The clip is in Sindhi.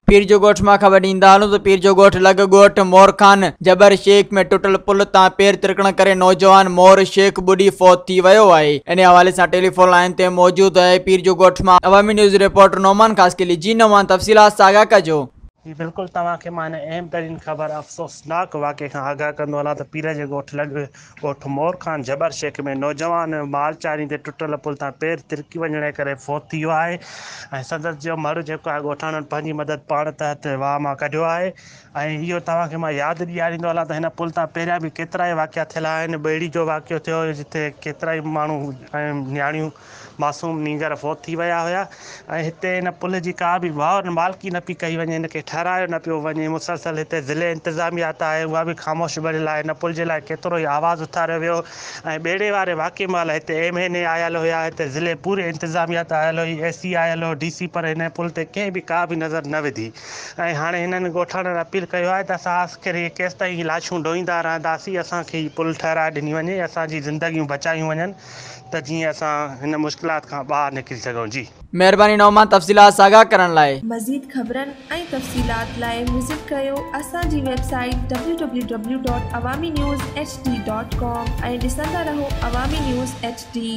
پير جو ڳوٺ مان خبر ڏيندا هلون ته پير جو ڳوٺ لڳ ڳوٺ مور خان جبر شيخ ۾ ٽٽل پل تان پير ترڪڻ ڪري نوجوان مور شيخ ٻڏي فوت ٿي ويو آهي انهي حوالي سان ٽيليفون لائين تي موجود آهي پير جو ڳوٺ مان عوامي نيوز رپورٽر نعمان خاصخيلي جي نعمان تفصيلات سان آگاهه ڪجو. جي بلڪل توهان کي مان هن اهم ترين خبر افسوسناڪ واقعي کان آگاهه ڪندو هلان ته پير جي ڳوٺ لڳ ڳوٺ مور خان جبر شيخ ۾ نوجوان مال چاريندي ٽٽل پل تان پير ترڪي وڃڻ جي ڪري فوت ٿي ويو آهي ۽ سندس جو مڙهه جيڪو آهي ڳوٺاڻن پنهنجي مدد پاڻ تحت واهه مان ڪڍيو آهي ۽ اهو توهان کي مان ياد ڏياريندو هلان ته هن پل تان پهريان به ڪيترائي واقعا ٿيل آهن ٻيڙي جو واقعو ٿيو هيو جتي ڪيترائي ماڻهو ۽ نياڻيون معصوم نينگر فوت ٿي ويا هيا ۽ هتي ان پل جي ڪا به غور مالڪي نه پئي ڪئي وڃي ان کي ٺهرايو نه پيو وڃي مسلسل هتي ضلعي انتظاميا ته آهي اها به خاموش بڻيل آهي ان پل جي لاء ڪيترو ئي آواز اٿاريو ويو ۽ ٻيڙي واري واقعي مهل هتي ايم اين اي آيل هيا هتي ضلعي پوري انتظاميا ته آيل هئي اي سي آيل هو ڊي سي پر هن پل تي ڪنهن به ڪا به نظر نه وڌي ۽ هاڻي هنن ڳوٺاڻن اپيل ڪيو آهي ته اسان آخر هي ڪيستائين هي لاشون ڍوئيندا رهنداسين اسان کي هي پل ٺهرائي ڏني وڃي اسان جي زندگيون بچايون وڃن ته جيئن اسان هن مشڪلات کان ٻاهر نڪري سگهون جي. مهرباني نعمان تفصيلات سان آگاهه ڪرڻ لاء. مزيد خبرن ۽ تفصيلات لاء وزٽ ڪريو اسان جي website W W W dot Awami news H D dot com ۽ ڏسندا رهو عوامي نيوز ايڇ ڊي.